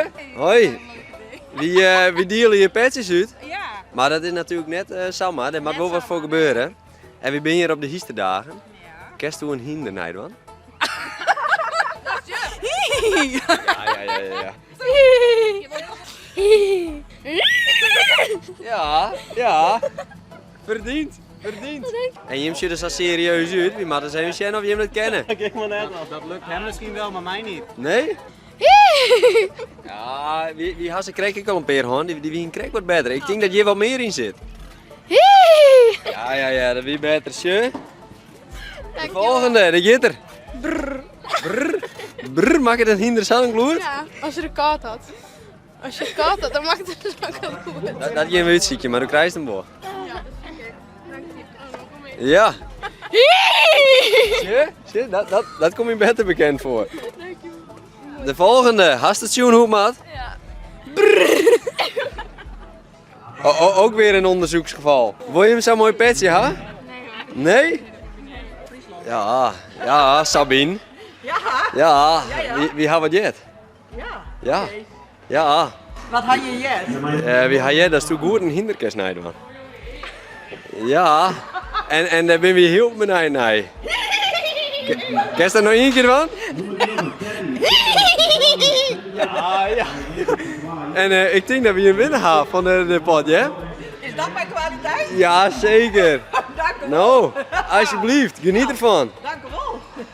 Tje, hoi. Wy, eh, wy diele hjir petsjes út. Ja. Mar dat is natuerlik net eh, samar, der moat wol wat foar gebeure. En wy binne hjir op de Hysterdagen. Ja. Kinst do in hynder neidwaan? Ja, ja, ja, ja, ja. Ja, ja. Verdiend, verdiend. En jim sjogge der sa serieus út. Wy moatte ris even sjen oft jim dat kenne. Dat lukt hem misschien wel, maar mij niet. Nee? Ja, wy ha se krekt ek al in pear hân. Dy wiene krekt wat better. Ik tink dat hjir wat mear yn sit. Ja, ja, ja, dat wie better. Sjoch. De volgende, de giet er. Brrr. Brrr. Brrr, makket in hynder sa'n gelûd? Ja, as er it kâld hat. As je it kâld hat, dan makket er sa'n gelûd. Dat gean we útsykjen, mar do krijst him wol. Ja, dat is oké. Dank je. Oh, Ja. Sjoch, sjoch, dat komt my better bekend foar. De volgende, hast it sjoen hoe't moat? Ja. Oh, oh, ook weer een onderzoeksgeval. Wol je sa'n moai petsje ha? Nee? Ja, ja, Sabine. Ja. Ja, wy ha wat heard. Ja. Ja. Ja. Wat ha je heard? Wy ha heard datsto goed in hynder kinst neidwaan. Ja, en dêr binne wy hiel benijd nei. Kinst dat noch ien kear dwaan? Ja, ja. En eh, ik tink dat wy in winner ha fan de pot, ja? Is dat mijn kwaliteit? Ja, zeker. Dank u wel. No, alsjeblieft, geniet ervan. Dank u wel.